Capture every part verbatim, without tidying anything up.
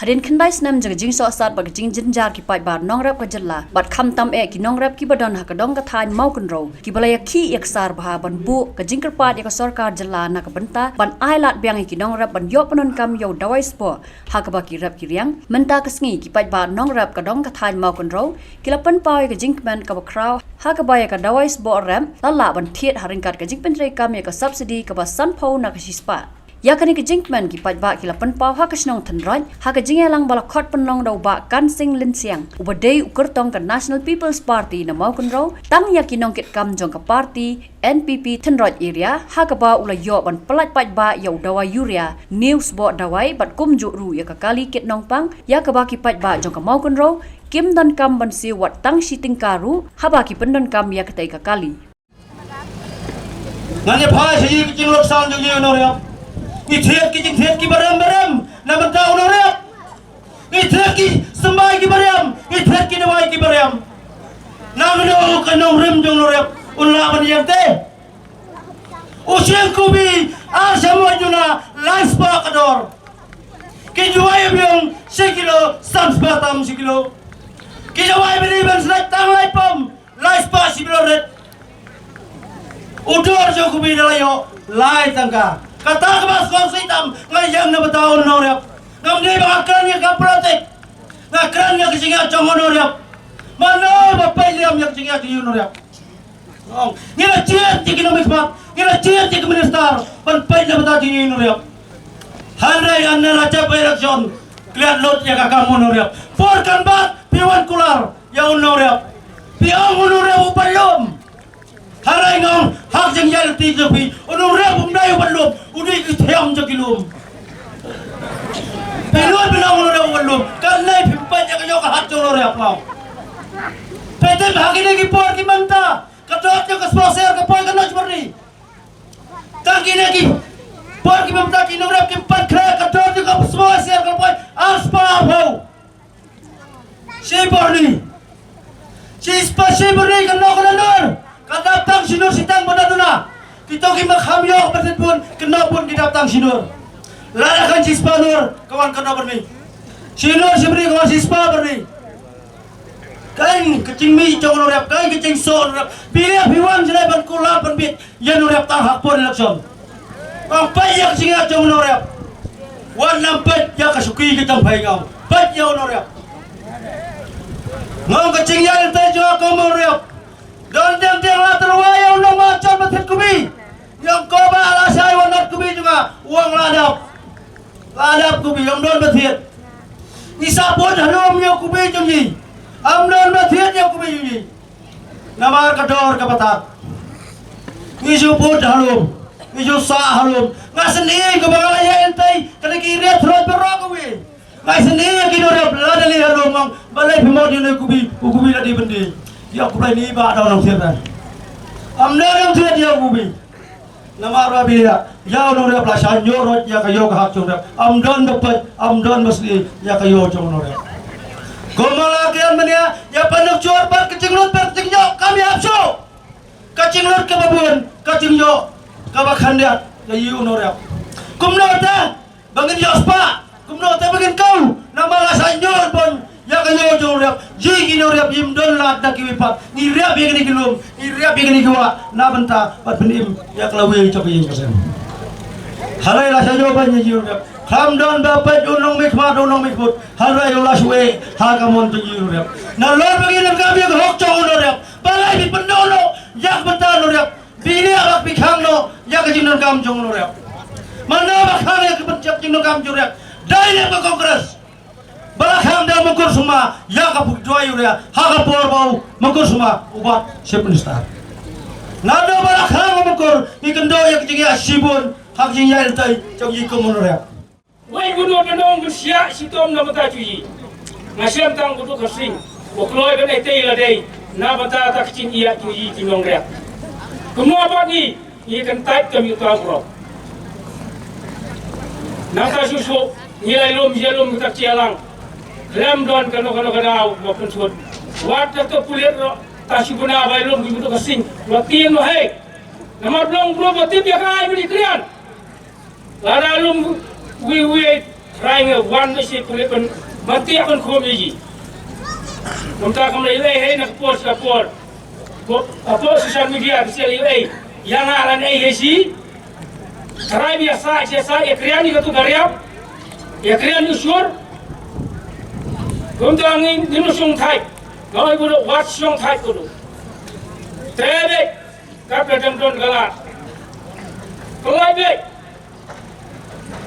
Hadien khyndai snem jong ka jingsohsat bad ka jingjynjar ki paidbah nongrep ka jylla bad khamtam eh ki nongrep kiba don ha ka dong ka thaiñ Mawkynrew kiba la ïakhih ïaksar bha ban buh ka jingkyrpad ïa ka sorkar jylla na ka bynta ban ai lad biang ïa ki nongrep ban ïoh pyndonkam ïa u dawai sboh ha kaba ki rep ki riang. Mynta ka sngi ki paidbah nongrep ka dong ka thaiñ Mawkynrew ki la pynpaw ïa ka jingkmen kaba khraw ha kaba ïa ka dawai sboh rep la lah ban thied ha ryngkat ka jingpyntreikam ïa ka subsidy kaba sanphew na ka shispah. Ïa kane ka jingkmen ki paidbah ki la pynpaw ha ka shnong Thynroit ha ka jingïalang ba la khot pynlong da u Bah Kansing Lynsiang uba dei u kyrtong ka National People's Party na Mawkynrew tang ïa ki nongkitkam jong ka party N P P Thynroit Area ha kaba u la ïoh ban pyllait paidbah ïa u dawai urea, ne u sboh dawai bad kumjuh ruh ïa ka kali kit nongpang ïa kaba ki paidbah jong ka Mawkynrew kim donkam ban siew wat tang shi tyngka ruh haba ki pyndonkam ïa katei ka kali. Ngan ïa phai sha ïing ki jinglut sang jong ïing u nongriap. Ngi thied ki jingthied kiba rem ba rem na bynta u nongriap. Ngi thied ki symbai kiba rem, ngi thied ki dawai kiba rem. Nangno ka nongrim jong u nongriap un lah ban ïeng te? U shyieng kubi ar shamoit duna lai spah ka dor. Ki dawai biang shi kilo, san spah tam shi kilo. Ki dawai bri ban snat tang lai pom, lai spah shi kilo rit. U dor jong kubi da la ïoh lai tyngka. Kata kaba sngewsih tam nga ïeng na bynta u nongriap. Ngam dei ba nga kren ïa ka politik. Nga kren ïa ka jingïaid jong u nongriap. Mano ba peit liam ïa ka jingïaid jong u nongriap. Ngi la jied ïa ki nongmihkhmat, ngi la jied ïa ki minister ban peit na bynta jong u nongriap. Hynrei ynda la jop election, klet lut ïa ka kam u nongriap. Por kan bat phi wan kular ïa u nongriap. Phi ong u nongriap u ban lum. Hynrei nga ong ha ka jingïaid lynti jong phi, u nongriap um dei u ban lum, u dei ki thiam jong ki lum. Phi nud ban ong u nongriap u ban lum, kan dei phi peit ïa ka ïoh ka hat jong u nongriap. Phi tip ha kine ki por ki mynta. Ka dor jong ka sboh sher ka poi ka noj byrni. Tang kine ki por ki mynta ki nongrep kim pat khreh, ka dor jong ka sboh sher ka poi ar spah arphew. Shi byrni. Shi spah shi byrni ka noh ka la nur. Ka dap tang shi nur shi tang ba da duna. Kito ki ma kham ïoh ba tit bun ka noh bun ki dap tang shi nur. Lada kan shi spah nur ka wan ka noh byrni. Shi nur shi byrni ka wan shi spah byrni. Kan ka jingmih jong u nongrep, kan ka jingsoh u nongrep. Phi ïa phi wan sha lei ban kular ban bit ïa u nongrep tang ha por election. Ngam peit ïa ka jingïaid jong u nongrep. Wan lam peit ïa ka shuki ka jong phi ngam peit ïa u nongrep. Ngam ka jingïaid lynti jong ka u nongrep. Don dang dang la tyrwa ïa u nongma jon ba thied kubi. Ïa ko ba la shai wan nat kubi jong nga u ong la dap. La dap kubi, ym don ba thied. Ngi sah bud halum ïa u kubi jong ngi. Ym don ba thied ïa u kubi jong ngi. Namar ka dor kaba tad. Ngi shu bud halum, ngi shu sah halum. Nga sngewsih kaba nga la ïa entei kane ki riat throt baroh kawei. Nga sngewsih ïa ki nongrep lada lei halum, ngam balei phi mot ïa u kubi, u kubi la dei ban dei. Ïa u kubi ni ba da u nongthied. Ym don nongthied ïa u kubi. Namar ba phi ïa, ïa u nongrep la shah ñiewrot ïa ka ïoh ka hat jong u nongrep. Ym don ba peit, ym don ba sngewsih ïa ka ïoh jong u nongrep. Kumba la kren mynne, ïa pyndonkam bad ka jinglut bad ka jingïoh kam ïa hap shuh. Ka jinglut kaba bun, ka jingïoh kaba khyndiat ïa u nongrep. Kumno te ba ngin ïoh spah, kumno te ba ngin khaw, namar la shah ñiewbun ïa ka ïoh jong u nongrep. Ïa ki nongrep ym don lad na kiwei pat. Ngi rep ïa kine ki lum, ngi rep ïa kine ki wah na bynta ban pynim ïa ka lawei jong ka ïing ka sem. Hynrei la shah ñiewbun ïa u nongrep. Khlem don ba peit u nongmihkhmat, u nongmihkhmat. Hynrei u la shu eh ha ka mon jong u nongrep. Nalor ba ngin ïa ka ïa ka hok jong u nongrep. Balei phi pyndonkam ïa ka bynta u nongrep. Phi ïa ba phi khang noh ïa ka jingdonkam jong u nongrep. Mano ba khang ïa ka bynta jingdonkam jong u nongrep? Dei ne ka Congress. Ba la khang da u Makur Sangma ïa ka puk dwai urea ha ka por ba u Makur Sangma u bat Chief Minister. Naduh ba la khang u Makur ngi kyndoh ïa ka jingïaid shibun ha ka jingïaid lynti jong ngi kum u nongrep. Wei, buno da nong ban shah shitom na bynta jong ngi. Nga shem tang u Dr. Karsing, u kloi ban ai tei la dei na bynta ka jingïaid jong ngi ki nongrep. Kumno pat ngi, ngi kyntait kam ïa uta u brok. Nangta shuh shuh ngi la ïalum ïalum ka jingïalang. Khlem don kano kano ka daw ba pynsut. Wat ka to pulit ro ta shu guna ba ïalum ki u Dr. Karsing. Wat tieng noh hei. Namar blong bro ba tip ïa ka ai bri krian. Lada lum wi wi Trai nga wan na shi pule pen mati akan khom iji. Kumta kam lai lai hei na kapor sa kapor. Ko kapor social media bisi lai lai. Yang alan ai hei si. Trai biasa biasa ya krian ni katu gariap. Ya krian ni sur. Kumta ngin ni nu sung thai. Ngai budu wat sung thai kudu. Trebe. Kap ka dang don galat. Pelai be.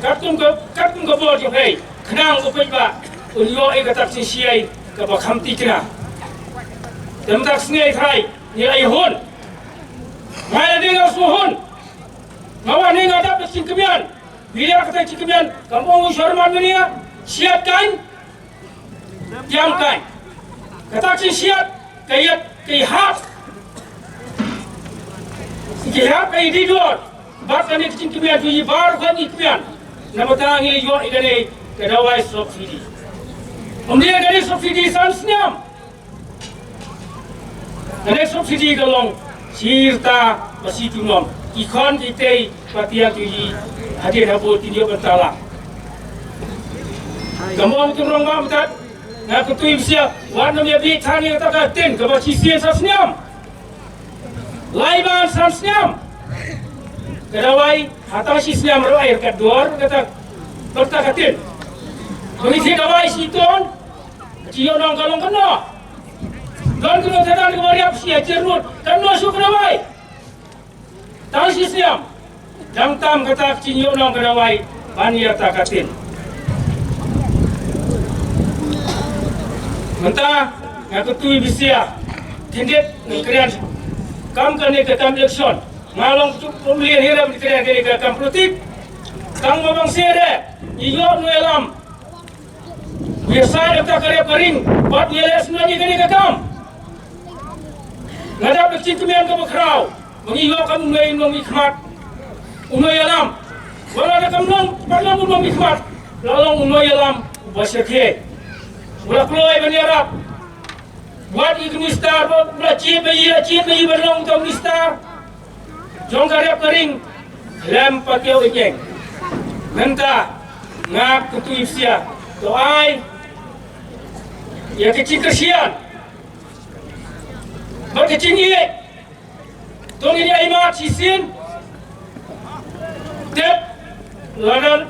Katkum ka, katkum ka bor jong hei. Khnang u peit ba un ïoh ïa ka tak shisha kaba kham tikna. Te mynta ka sngi Trai ngi la ïa hun. Nga la dei nga shu hun. Nga wan hi nga dap da ka jingkmen. Bila ka tak jingkmen kam ong u Sharman mania. Siat kan. Tiang kan. Ka tak shisha ka ïat ka ïahap. Ka ïahap ka ïadidor. Bad kane ka jingkmen tu i bar kane i kmen. Namar ta ngi la ïoh ïa kane ka dawai subsidi. Ym dei kane subsidi san snem. Kane subsidi ka long shi rta ba shi junom. Ki khon ki tei ba tiang tu i hadien habud kin ïoh ban tala. Ka mong tu rong ba mtat. Nga kyntu ïa bisia wat nym ïa bih than ïa kata ka tin kaba shisien san snem. Lai ban san snem. Ka dawai hata shi snem ruh ai ka dor kata kata ka tin. Bagi si dawai shi ton. Ka chi ïoh nong ka long kano. Don kano ta dan ka bariap shi a chirnut kano shu ka dawai. Tang shi snem. Dang tam kata ka chi ïoh nong ka dawai ban ïa ta ka tin. Mynta nga kyntu ïa bisia. Khyndiat ngi kren kam kane ka kam election. Nga long tu pemilihan hiram di kren kane ka kam politik. Tang ma bang sere. Ïoh ngi alam. Biasa da ka rep ka ring bad ngi leh sngewbha ïa kane ka kam. Nga dap da ka jingkmen kaba khraw ba ngi ïoh kam u nongïalam u nongïalam. Wala da kam long ba long u nongïalam la long u nongïalam uba shyrkhei. Wala kloi ban ïarap. Wat i minister ba la jied ba i la jied ba i ba long ka minister. Jong ka rep ka ring lem pat ïa u ïeng. Mynta nga kyntu ïa bisia to ai ïa ka jingkyrshan bad ka jingïeit. To ngin ïa ai mat shisien. Tip lada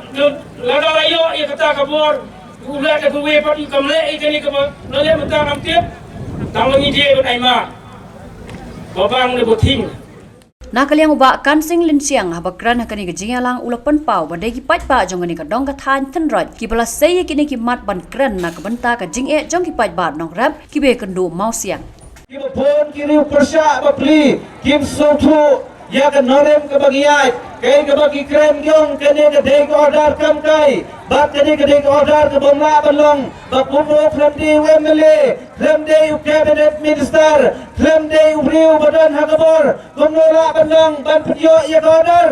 lada la ïoh ïa kata ka bor u leh da kawei pat u kam leh ïa kane kaba la leh mynta kam tip. Tang ba ngi dei ban ai mat ba bang ne ba thing. Na ka liang u Bah Kansing Lynsiang haba kren ha kane ka jingïalang u la pynpaw ba dei ki paidbah jong kane ka dong ka thaiñ Thynroit kiba la sei ïa kine ki mat ban kren na ka bynta ka jingeh jong ki paidbah nongrep kiba ïakynduh mawsiang. Kiba bun ki riew pyrshah bapli kim sngewthuh ïa ka nongrim kaba ngi ïaid, kaei kaba ki kren ki ong kane ka dei ka order kam kai bad kane ka dei ka order kaba ym lah ban long. Ba kumno khlem dei u M L A, khlem dei u cabinet minister, khlem dei u briew ba don ha ka bor, kumno lah ban long ban pynïoh ïa ka order?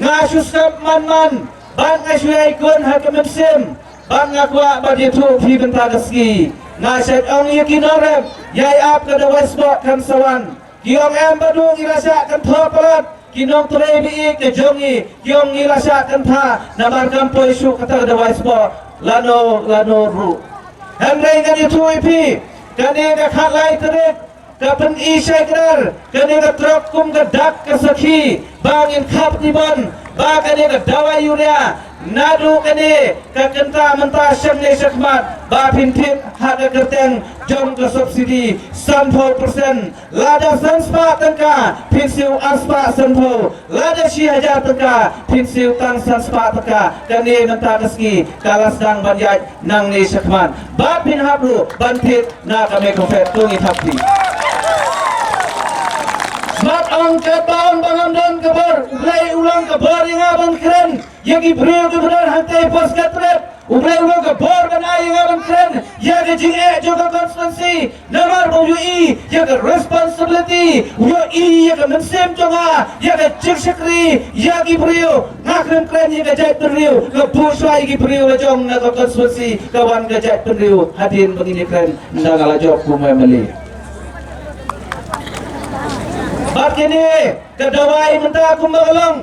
Nga shu sngap man man bad nga shu ïai kun ha ka mynsiem bad nga kwah ban ïathuh phi mynta ka sngi. Nga shait ong ïa ki nongrep ïai ap ka dawai spot kan sa wan. Ki ong em Bah Duk ngi la shah kynthoh palat ki nongtrei ba ïeit ka jong ngi, ki ong ngi la shah kyntha namar kam poi shuh kata ka dawai spot lano lano ruh. Hynrei ngan ïathuh ïa phi kane ka khatlai tarik ka pyni shai kdar kane ka trok kum ka dak ka sakhi ba ngin khap ni ban ba kane ka dawai urea naduh kane ka kynta mynta shangne shakhmat ba phin thied ha ka kyrteng jong ka subsidi sanphew percent. Lada san spah tyngka phin siew ar spah sanphew, lada shi hajar tyngka phin siew tang san spah tyngka. Kane mynta ka sngi ka la sdang ban ïaid nangne shakhmat bad phin hap ruh ban thied na ka Mekongfed. To ngin thap kti. Bad ong katba ong ba ngam don ka bor, U Blei u long ka bor ïa nga ban kren ïa ki briew kiba don hangtei Pyrshah Trep. U Blei u long ka bor ban ai ïa nga ban kren ïa ka jingeh jong ka constituency. Namar ba u ïohi ïa ka responsibility, u ïohi ïa ka mynsiem jong nga ïa ka jingshakri ïa ki briew. Nga kren kren ïa ka jaitbynriew, nga buh shuwa ïa ki briew la jong na ka constituency ka wan ka jaitbynriew. Hadien ba ngin ïakren ynda nga la jop kum u M L A. Bad kine ka dawai mynta kumba ka long.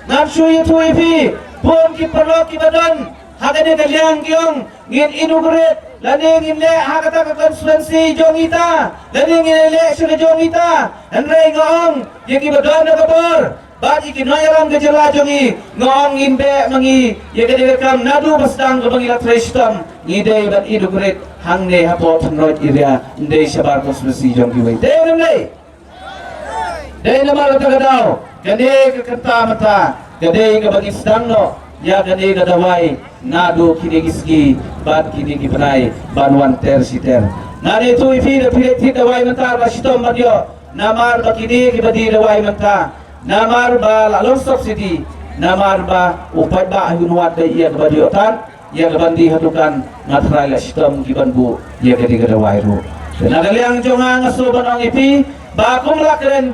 Ngan shu ïathuh ïa phi, Bun ki paralok kiba don ha kane ka liang ki ong ngin inaugurate lane ngin leh ha kata ka constituency jong ita lane ngin leh sha ka jong ita. Hynrei nga ong ïa kiba don ha ka bor bad ïa ki nongïalam ka jylla jong ngi, nga ong ngin beh ma ngi ïa kane ka kam naduh ba sdang kaba ngi la trei shitom. Ngi dei ban inaugurate hangne hapoh Thenroid area, ym dei shabar constituency jong kiwei. Dei ne ym dei? Dei namar kata ka daw kane ka kynta mynta ka dei kaba ngi sdang noh ïa kane ka dawai naduh kine ki sngi bad kine ki bnai ban wan ter shi ter. Nga ïathuh ïa phi da phi leit thied dawai mynta ba shitom ban ïoh, namar ba kine kiba die dawai mynta namar ba la long subsidy, namar ba u paidbah hi un wad beit ïa kaba die ïoh tad, ïa kaban die ha dukan, nga tharai la shitom ki ban buh ïa kane ka dawai ruh. Te na ka liang jong nga nga sngewbha ban ong ïa phi ba kum la kren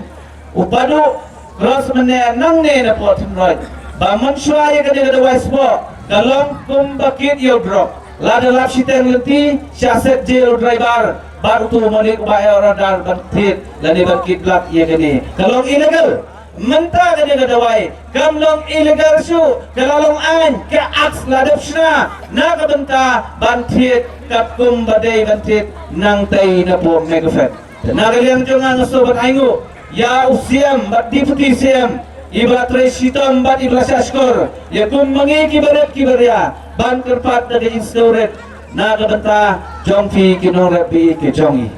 u Bah Duh Cross mynne nangne na Port Thenroid ba mynshuwa ïa kane ka dawai spah ka long kumba kit ïa u drok. Lada lap shiteng lynti sha set jail u driver bad utu u malik uba ïoh radar ban thied lane ban kit blak ïa kane ka long illegal. Mynta kane ka dawai kam long illegal shuh, ka la long aiñ, ka Act la dep shna na ka bynta ban thied katkum ba dei ban thied nangtei na pdeng Mega Fest. Te na ka liang jong nga nga sngewbha ban ainguh ïa u C M bad Deputy C M iba la trei shitom bad iba la shah shkor ïa kum ma ngi kiba rep kiba ria ban kyrpad da ka jingsngewrit na ka bynta jong phi ki nongrep ba ïeit ka jong ngi.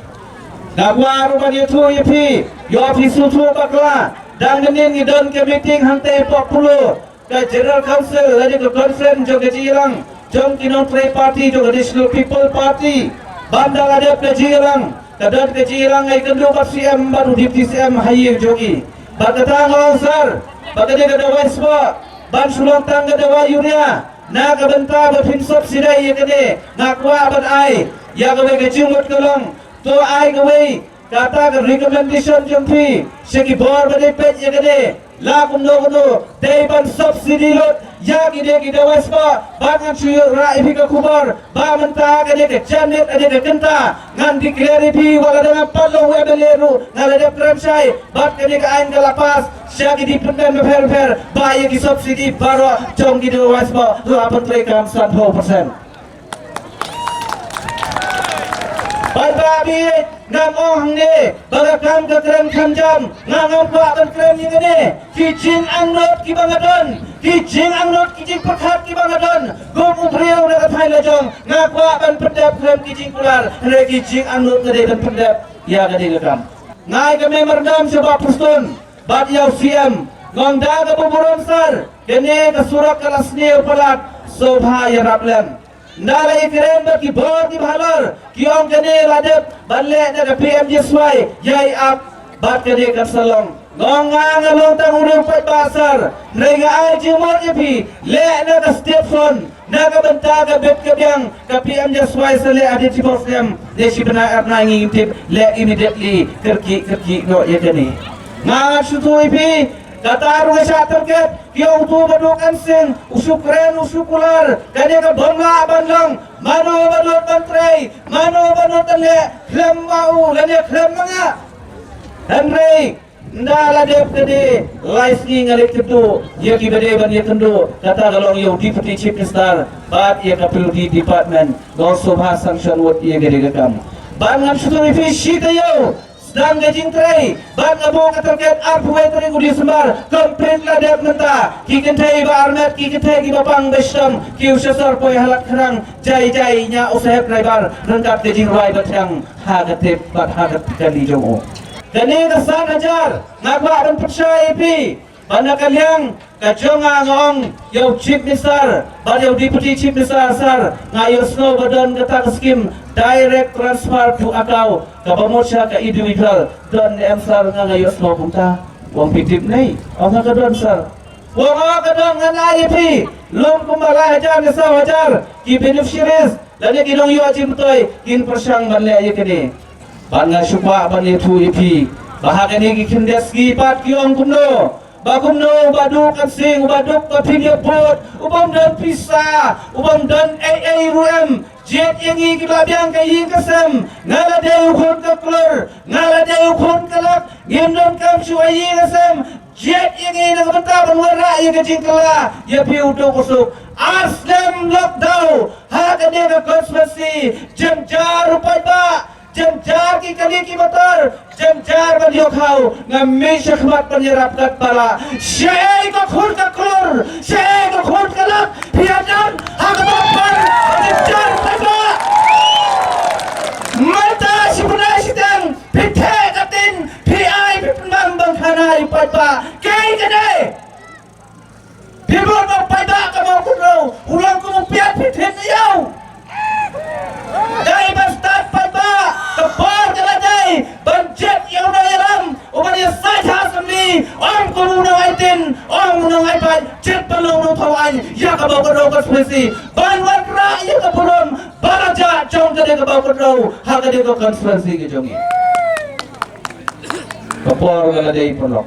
Nga kwah ruh ban ïathuh ïa phi, ïoh phi sngewthuh bakla, dang mynnin ngi don ka meeting hangtei Pokpulu, ka General Council lane ka conference jong ka jingïalang jong ki nongtrei party jong ka National People Party. Ban da la dep ka jingïalang ka don ka jingïalang ngi ïakynduh bad C M bad u Deputy C M ha ïing jong ngi. Bad kata nga ong sir ba ka dei ka dawai spah ban shu long tang ka dawai urea na ka bynta ba phin subsidize ïa kane. Nga kwah ban ai ïa kawei ka jingmut ka long, to ai kawei kata ka recommendation jong phi sha ki bor ba dei peit ïa kane. La kumno kumno dei ban subsidy lut ïa kine ki dawai spah. Bad ngan shu ïoh rah ïa phi ka khubor ba mynta kane ka janmiet kane ka kynta ngan declare ïa phi, wat la dang pat long u M L A ruh nga la dep kren shai. Bad kane ka aiñ ka la pass sha ki department bapher bapher ba ïa ki subsidy baroh jong ki dawai spah la pyntreikam sanphew percent. Paidbah ba ïeit, ngam ong hangne ba ka kam ka kren kham jam, nga ngam kwah ban kren ïa kane. Ki jingangnud kiba nga don, ki jingangnud ki jingpyrkhat kiba nga don kum u briew na ka thaiñ la jong, nga kwah ban pyndep khlem ki jingkular, hynrei ki jingangnud nga dei ban pyndep ïa kane ka kam. Nga ai ka memorandum sha Bah Prestone bad ïa u C M, nga ong da kaba burom sir, kane ka surok ka la sniew palat, sngewbha ïarap lem. Nga la ïakren bad ki bor kiba halor, ki ong kane la dep ban leh na ka P M G S Y, ïai ap bad kane kan sa long. Nga ong nga nga long tang u riewpaidbah sir, hynrei nga ai jingmut ïa phi, leh na ka state fund na ka bynta ka bit ka biang ka P M G S Y, sa leh hadien shiphew snem ne shi bnai ar bnai ngi ngim tip, leh immediately, kyrkieh kyrkieh noh ïa kane. Nga ngan shu ïathuh ïa phi, kata ruh nga shah target, ki ong utu u Bah Duh Kan Sing u shu kren u shu kular, kane ka bym lah ban long. Mano ba nud ban trei, mano ba nud ban leh khlem ma u lane khlem ma nga? Hynrei ynda la dep kane lai sngi nga leit kynduh ïa kiba dei ban ïakynduh, kata ka long ïa u Deputy Chief Minister bad ïa ka P W D Department. Nga ong sngewbha sanction wut ïa kane ka kam. Bad ngan shu ïathuh ïa phi shi taïew sdang ka jingtrei, bad nga buh ka target arphew wei tarik u December, complete la dep mynta. Ki kynthei ba armet, ki kynthei kiba pang ba shitom, ki u sha sor poi ha Lad Khrang, jai jai ñiah u sahep driver ryngkat ka jingrwai ba thiang ha ka tip bad ha ka kali jong u. Kane ka san hajar nga kwah ban pynshai ïa phi. Bad na ka liang ka jong nga nga ong ïa u Chief Minister bad ïa u Deputy Chief Minister sir, nga ïohsngew ba don kata ka skim direct transfer to account kaba mut sha ka individual. Don ne em sir? Nga nga ïohsngew kumta. U ong phi tip ne? U ong ka don sir. U ong ka don, ngan ai ïa phi. Lum kumba lai hajar ne saw hajar ki beneficiaries lane ki nongïoh jingmyntoi kin pyrshang ban leh ïa kane. Bad nga shu kwah ban ïathuh ïa phi ba ha kane ki khyndiat sngi pat ki ong kumno, ba kumno u Bah Duh Kan Sing, u Bah Duh ba phin ïa vote, u bym don pisa, u bym don ei ei ruh em. Jied ïa ngi kiba biang ka ïing ka sem, nga la dei u khun ka klur, nga la dei u khun ka lak, ngim donkam shuh ïa ïing ïa sem. Jied ïa ngi na ka bynta ban wanrah ïa ka jingkylla ïa phi u duk u suk. Ar snem lockdown ha kane ka constituency, jynjar u paidbah, jynjar ki kali ki motor, jynjar ban ïoh khaw. Ngam mih shakhmat ban ïarap kat ba lah. Shaei ka khun ka klur, shaei ka khun ka lak, phi ïa don ha ka bynta ka jynjar u paidbah. Mynta shi bnai shiteng phi theh ka tin, phi ai phi pynbam ban khana ïa u paidbah. Kaei kane? Phi bud ba u paidbah ka Mawkynrew u long kum u piat phi thied ïa u. Dei ban stad paidbah ka por ka la dei ban jied ïa u nongïalam uban ïasaid ha assembly, ym kum u nongai tin, ym u nongai paid, jied ban long u nongthaw aiñ ïa ka Mawkynrew constituency, ban wanrah ïa ka burom ba la jah jong kane ka Mawkynrew ha kane ka constituency ka jong ngi. Ka por ka la dei paralok.